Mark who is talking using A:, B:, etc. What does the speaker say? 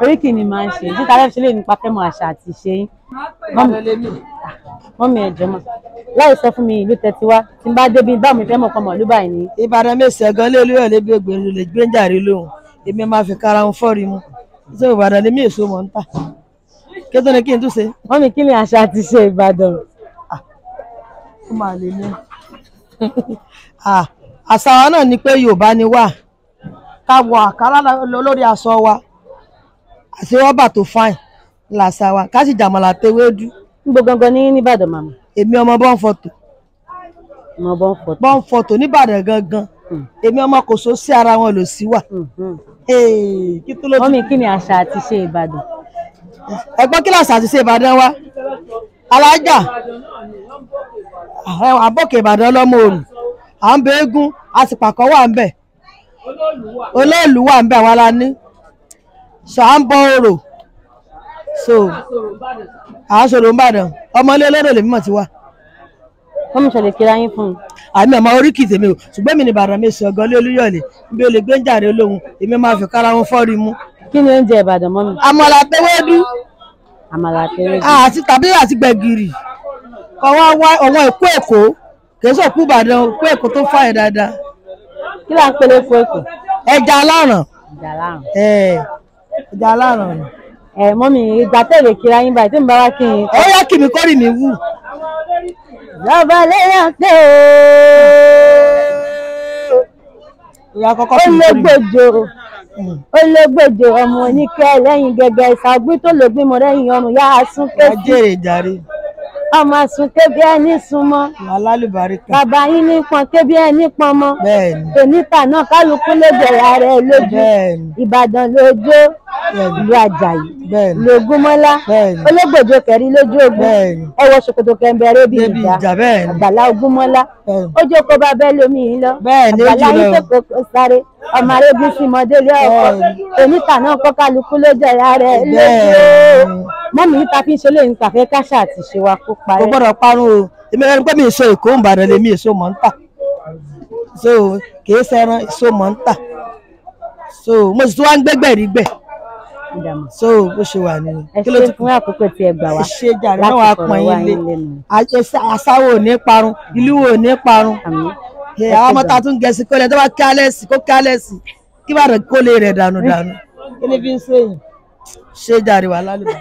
A: Oríkì ni màá ń ṣe títa lẹ́fṣẹ́ lè nípa fẹ́mọ̀ àṣà àti ìṣe yín. Mọ́mí ẹ̀jọ̀ mọ̀ láì sọ fún mi ìlú tẹ́tí wá tí n bá débi báwo mi fẹ́ mọ̀ pọ̀mọ̀ ló báyìí ni.
B: Ìbàdàn mẹ́sàn gan lé olúyọ̀ lébi ògbèrú lè gbé ń jàre lóhùn èmi máa fi kára ń fọ́ọ̀rì mu ṣé Ìbàdàn lèmi èso mọ̀ ń tà kí tó ní kí n tún ṣe.
A: Mọ́mí kí ni àṣà àti ìṣe Ìbàdàn?
B: Ó máa lè ní. Àṣà wa náà ni pé Yorùbá ni wá, ká wọ àkàrà lórí aṣọ wa àti rọ́bà tó fáìn làṣà wa, ká sì jàmàlà tewédú.
A: Níbo gangan ní Ìbàdàn màmá?
B: Èmi ọmọ Bọ́ǹfọ̀tò.
A: Ọmọ Bọ́ǹfọ̀tò.
B: Bọ́ǹfọ̀tò nìbàdàn gangan. Èmi ọmọ kò so sí ara wọn lò sí wà.
A: Mọ́mí kí ni àṣà àti ìṣe Ìbàdàn?
B: Ẹ̀gbọ́n kí làṣà àti ìṣe Ìbàdàn wa? Alájà àbọ̀kẹ̀ Ìbàdàn lọ́mọ òrù, à ń bẹ eégún, a sì pàkọ́ wà ń bẹ̀, olóòlù wà ń bẹ̀, àwa la ní. So à ń bọ orò, so à ń sọ̀rọ̀ Ìbàdàn, ọmọlé olóró lèmi mọ̀ ti wá.
A: Mọ́mí ṣẹlẹ̀ kíra yín fún un.
B: Àmì ọmọ oríkì tèmi o, ṣùgbọ́n mi ní Ìbàdàn mi sọ gan lé Olúyọ̀lé, níbi olè gbé ń jàre olóhùn, èmi máa fi kára wọn fọ́ọ̀rì mu.
A: Kí ni oúnjẹ Ìbàdàn mọ́mí?
B: Àmàlà tewédú.
A: Àmàlà tewédú.
B: Àti tàbí àti gbẹ̀gìrì. Ọwọ́ wá ọwọ́ èkó èkó, kì í sọ̀kú Ìbàdàn, èkó èkó tó fàyè dáadáa.
A: Kí là ń pè lóko èkó?
B: Ẹja aláràn.
A: Ẹja aláràn.
B: Ẹja aláràn.
A: Mọ́mí ìgbà tẹ̀lé kíra yín báyìí tí mo bá wá kí n.
B: Ó yá kí mi kórì mi wù.
A: Lọ́ba léyàn pé ooo. Ológbòjò ọmọ oníkẹ́ lẹ́yìn gẹ́gẹ́ ìsàgbín tó lè gbímọ lẹ́yìn ọrùn yá asún ké sí.
B: Ajé ìjàre.
A: Ọmọ asún ké bí ẹni súnmọ́.
B: Alálùbáríkà.
A: Bàbá yín ní pọn ké bí ẹni pọn mọ́.
B: Bẹ́ẹ̀ni.
A: Oníta náà kálukú ló bẹ̀rẹ̀ rẹ̀ lójú.
B: Bẹ́ẹ̀ni.
A: Ìbàdàn lójó. Ìlú Àjàyí.
B: Bẹ́ẹ̀ni.
A: Ìlú Ògúnmọ́lá.
B: Bẹ́ẹ̀ni.
A: Ológbòjò kẹrí lójú ogun.
B: Bẹ́ẹ̀ni.
A: Ẹ wọ ṣòkòtò kẹ̀mbẹ̀rẹ̀ bí
B: ìjà. Bẹ́ẹ̀ni.
A: Àgbàlá Ògúnmọ́lá.
B: Bẹ́ẹ̀ni.
A: Ó jókòó bá bẹ́ẹ̀ lómi yìí lọ.
B: Bẹ́ẹ̀ni, ó
A: Àgbàlá
B: jù
A: yín
B: lọ.
A: tó kókó sáré. Ọmọ arégún sí mọdélé ọkọ. Oníta náà kọ́ kálukú ló jẹ̀rẹ̀ rẹ̀ lójú.
B: Bẹ́ẹ̀ni.
A: Mọ́mí yìí ta fi ń ṣe lóyún kàfẹ́ káṣà àti ṣe wa kó parẹ́.
B: Kò gbọ́dọ̀ parun o. Èmi rẹ̀ ni pé mi èso Èkó Ìbàdàn lèmi èso mọ̀ ń tà. So kìí ṣẹran èso mọ̀ ń tà. So mo sì tún wá ń gbẹ́gbẹ̀rí gbẹ̀. So bó ṣe wà nìyẹn.
A: Ẹ ṣe fún àkókò tí ẹ gbà wá
B: ṣe jàre
A: láti
B: náà wàá
A: fọ̀rọ̀
B: pọ́n
A: wá
B: yín lé.
A: yín lẹ́nu.
B: Àṣàwò ò ní parun, ìlú ò ní parun.
A: Àmín.
B: Àwọn ọmọ ta tún gẹ̀ẹ́sì kólẹ̀ tó bá kálẹ̀sì kó kálẹ̀sì kí Ìbàdàn kólé rẹ̀ dànù dànù. Kí ni fi ń ṣèyìn? Ṣé jàre wà lálùbọ̀?